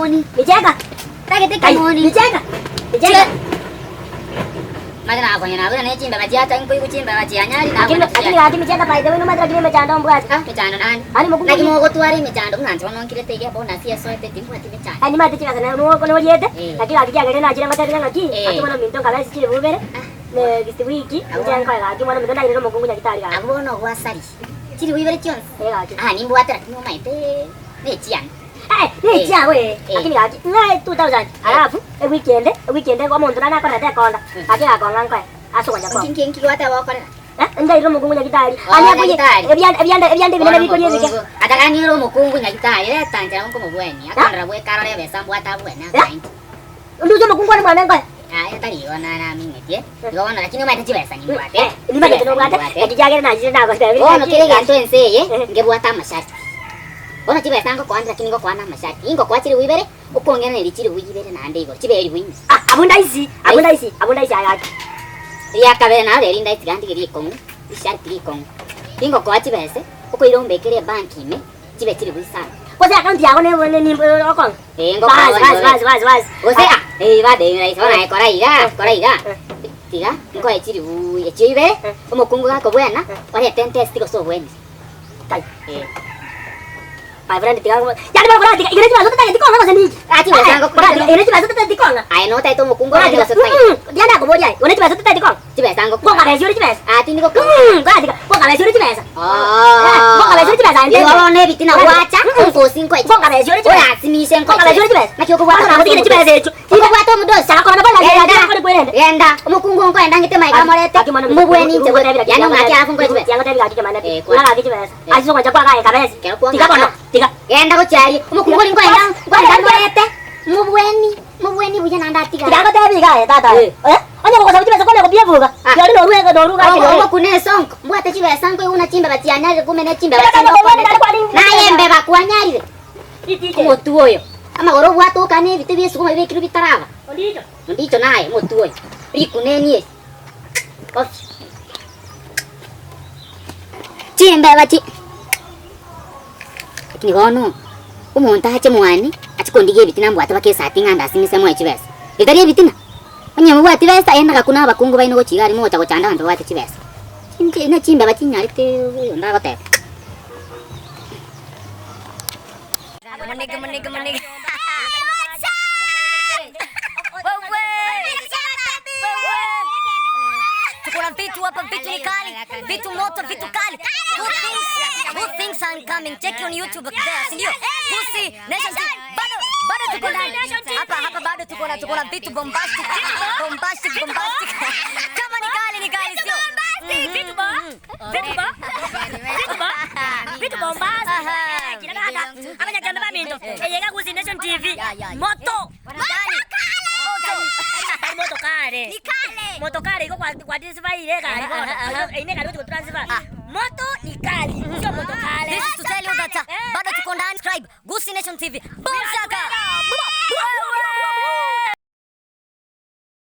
Ekemoni. Micheka. Ntagete Kai, ekemoni. Micheka. Micheka. Mate nakonya nabuna ne chimbeba chiacha nkoigwa chimbeba chianyari Lakini nabuna lakini chiacha. gaki micheka by the way nomanyete lakini emechando mbwate. Ah, mechando nani? Ani mokungu Naki ni- mogotwara emechando buna inche bono nkirete iga bonus esoete timbwati mechando. Ani mate chigasa na nuko noriete. Eh. Lakini gaki kiagere nachire ngotebire ng'aki. Eh. Ati mwana minto nkabesi chire bubere. Ah. Next week inche nkoe gaki mwana minto nairire omokungu nyagitari gaki. Abwo bono gwasari. Chiri bibere chionsi. Eh gaki. Ah, nimbwate lakini omaete nechiane. Eh, nechiago eh. Eh. Lakini gaki ng'ae 2000. Alafu e weekend, e weekend omonto nane akorete ekonda. Gaki gakong'a nkoe. Ase okonya kwao. Nki nki gwateba gokorera? Eh, ndairire omokungu nyagitari. Oh, Ani akoye nyagitari. ebianda ebianda ebianda ebinene bikoria ebike. Atagani ore omokungu nyagitari reta nchera nkomobweni akondora bwekarora ebesa mbwate abwene akainche. Nduche omokungu one mwane nkoe. Aye tari igo naraming'etie igo bono lakini omanyete chibesa nimbwate. Eh, nimanyete nobwate. Naki kiagera nachire nagotebire. Bono kera egento ense eye ngebwate amasharti. Bono chibesa ngokoa lakini ngokoa na amasharti. Ingokoa chiribu ibere okong'eraneria chiribu ibere naende igoro chibe eribu ime. Ah, abwo ndaisi, abwo ndaisi, abwo ndaisi aye gaki. Eria kabere naro eri ndaisi iga ntige rikong'u, risharti rikong'u. Ingokoa chibese okoira ombekere ebanki ime chibe chiribu isano. Gose account yago ne ne ne okong'a. Eh, Basi, ngokoa basi, basi, basi, basi. Gose ah, eh bado eh rahisi bono aye kora iga, kora iga. Eh. Tiga nkoe chiribu echio ibere, Eh. omokungu gakobwena, Eh. orete entesti gose obwenire. Kai. Eh. My friend tiga. Yani bana kora tiga. Igere chibaso tatageti kong'a gose ninki? Ah, chibaso Eh, ngo- kora tiga. Igere chibaso tatageti kong'a. Aye notaete omokungu Kora orete tiga. gose otagete. Mm, Diana akoboria aye. One chibaso tatageti kong'a. Chibesa ngo. Ngoka besa ore chibesa. Ah, tindi goka. Mm, kora tiga. Ngoka besa ore chibesa. Ah. Ngoka besa ore chibesa. Igo bono ebitina gwacha, onkosi nkoe. Ngoka besa ore chibesa. Orasimise nkoe. Ngoka besa ore chibesa. Naki okobwata Kora gotigire chibesa echo. Okobwata omodosi. Chakora na bola Genda. ya kore kwerende. Genda. Omokungu onkoenda ng'ite maega morete. Mobweni inche bwe. Yani ong'ake alafu nkoe chibesa. Yango tebi gaki kemana. Eh, kwa. Ula gaki chibesa. Eh. Asiso kwa kwa gae kabesi. Kero kwa Tiga bono. Tiga. Genda gochiaria. Omokungu ori nkoenda nkoenda morete. Mobweni, mobweni buya naende atigare. Tiga gotebi gae tata. Eh. Eh? Onye gokosa chibesa kone kobiabuga. Ah. Yori noruega noruga Ogo kino. ogo esonko mbwate chibesa nkoigwa buna chimbeba chianyarire kumbe ne chimbeba Chimbeba chingokonete. chimbeba chimbeba Naye embeba kwanyarire Itike. omotwe oyo amagoro obwate okane ebite bia esukuma bibekirwe bitaraba Ondicho. ondicho naye omotwe oyo rikuneni eri Ofi. Chimbeba chi lakini bono omonto ache mwane ache kondigia ebitina mbwate baka esati ng'a ndasimise moe chibesa etari ebitina onye mobwati besa enda gakuna abakungu baino gochia iga aria mogocha gochanda abanto babwate chibesa chinche ne chimbeba chinyarete oyo ndagoteba. Manige, manige, manige. Tuko na vitu hapa, vitu ni kali, vitu moto, vitu kali. Good things, good things are coming. Check on YouTube there, si ndio? Gusii Nation TV. Bado bado tuko ndani. Hapa hapa bado tuko na tuko na vitu bombastic, bombastic, bombastic. Kama ni kali ni kali sio? Vitu bo. Vitu bo. Vitu bo. Vitu bombastic. Kinakata. Abanyajambe baminto. Eyega Gusii Nation TV. Moto. Ndani. Moto. Moto kale. Moto kale iko kwa kwa transfer ile kali bona. Ine kali kwa transfer. Moto ni kali. Sio moto kale. This is to tell you that uh, bado tuko ndani. Subscribe Gusii Nation TV. Boom!